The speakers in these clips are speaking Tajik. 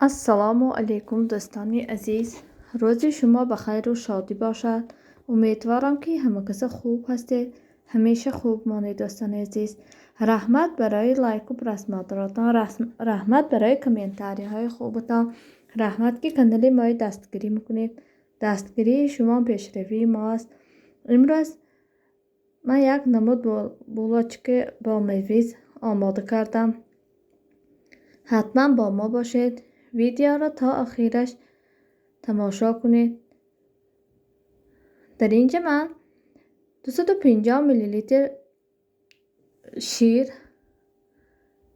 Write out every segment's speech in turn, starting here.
Ассалому алайкум, дӯстони азиз. Рӯзи шумо ба хайру шодӣ бошад. Умедворам, ки ҳамакаса хуб ҳастед. Ҳамеша хуб монед, дӯстони азиз. Раҳмат барои лайку просмотротон, раҳмат барои комментариҳои хубатон, раҳмат, ки канали мои дастгирӣ мекунед. Дастгирии шумо пешравии мо аст. Имрӯз ман як намуд булочки бо мевиз омода кардам. Ҳатман бо мо бошед. Видеоро то охираш тамошо кунед. Дар инҷа ман 250 миллилитр шир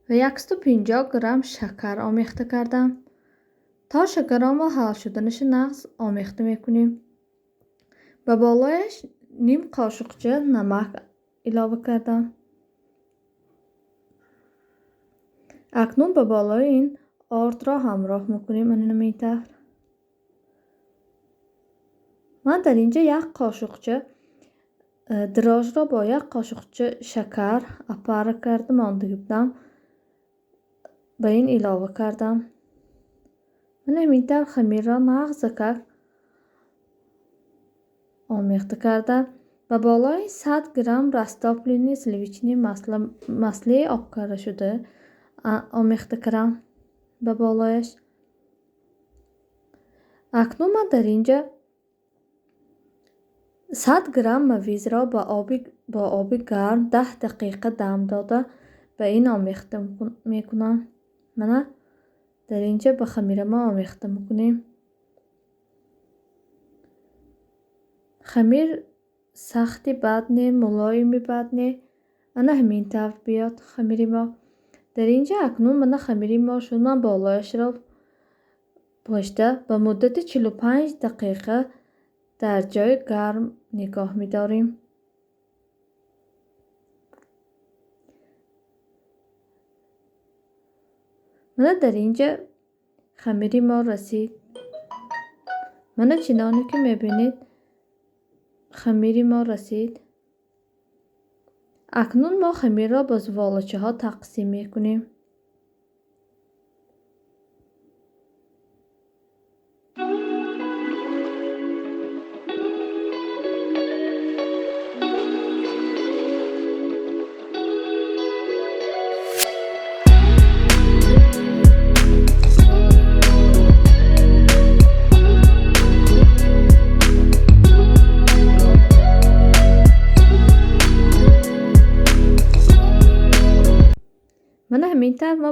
ва 150 грамм шакар омехта кардам. То шакаромо ҳал шуданаша нағз омехта мекунем. Ба болояш ним қошуқча намак илова кардам. Акнун ба болои ин ордро ҳамроҳ мекунем ана тавр. Ман дар инҷа як қошуқча дрожжро бо як қошуқча шакар опара карда монда будам. Ба ин илова кардам. Мана ҳамин тавр хамирро нағзакак омехта карда ба болои 100 грамм растопленный сливочный маслои обкардашуда омехта кардам ба болояш. Акнун ман дар инҷа 100 грамм мавизро бо оби гарм 10 дақиқа дам дода ба ин омехта мекунам. Мана дар инҷа ба хамира мо омехта мекунем. Хамир сахти бад не, мулоими бад не. Ана ҳамин тавр биёд хамири мо. Дар инҷа акнун мана хамири мо шуд. Ман болояшро пошта ба муддати 45 дақиқа дар ҷои гарм нигоҳ медорем. Мана дар инҷа хамири мо расид. Мана чиноне ки мебинед, хамири мо расид. Акнун мо хамирро ба зуволачаҳо тақсим мекунем. Мана ҳамин тавр мо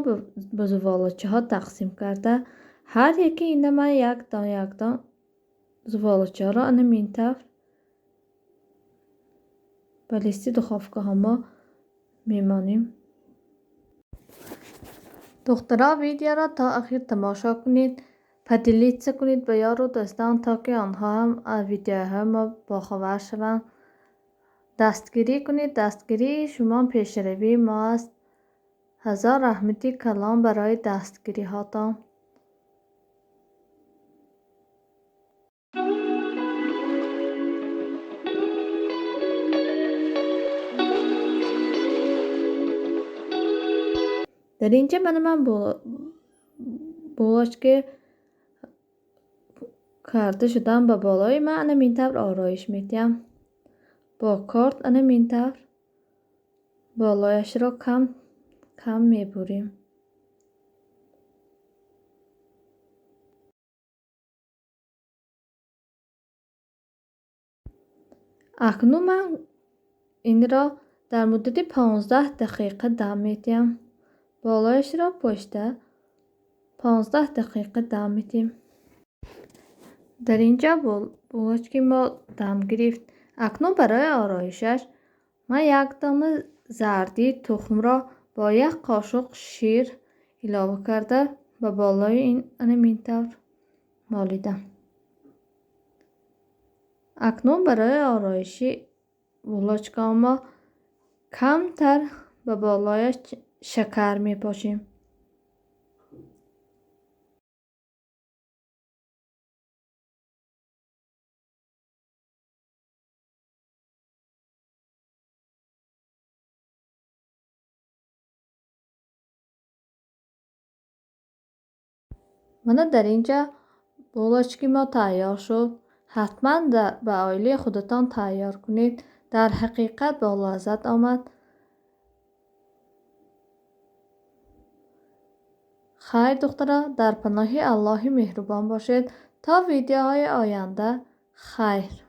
ба зуволачаҳо тақсим карда, ҳар яке ина ман якдон якдон зуволачаҳоро ана ҳамин тавр ба листи духовкаҳо мо мемонем. Духтаро, видеоро то охир тамошо кунед, поделиться кунед ба ёру дӯстон, то ки онҳо ҳам аз видеоҳои мо бохабар шаванд. Дастгирӣ кунед, дастгирии шумо пешравии мо аст. Ҳазор раҳмати калон барои дастгириҳотон. Дар инҷа мана ман булочки карда шудам, ба болои ман ана ҳамин тавр ороиш медиҳам. Бо корд ана ҳамин тавр болояшро кам кам мебурем. Акнун ман инро дар муддати 15 дақиқа дам медиҳам. Болояшро пошта 15 дақиқа дам медиҳем. Дар инҷа булочки мо дам гирифт. Акнун барои ороишаш ман як дона зардии тухмро бо як қошуқ шир илова карда ба болои ин ана ҳамин тавр молидам. Акнун барои ороиши булочкао мо камтар ба болояш шакар мепошем. Мана дар инҷа булочки мо тайёр шуд. Ҳатман ба оилаи худатон тайёр кунед. Дар ҳақиқат бо лаззат омад. Хайр, духтара, дар паноҳи Аллоҳи меҳрубон бошед. То видеоҳои оянда, хайр.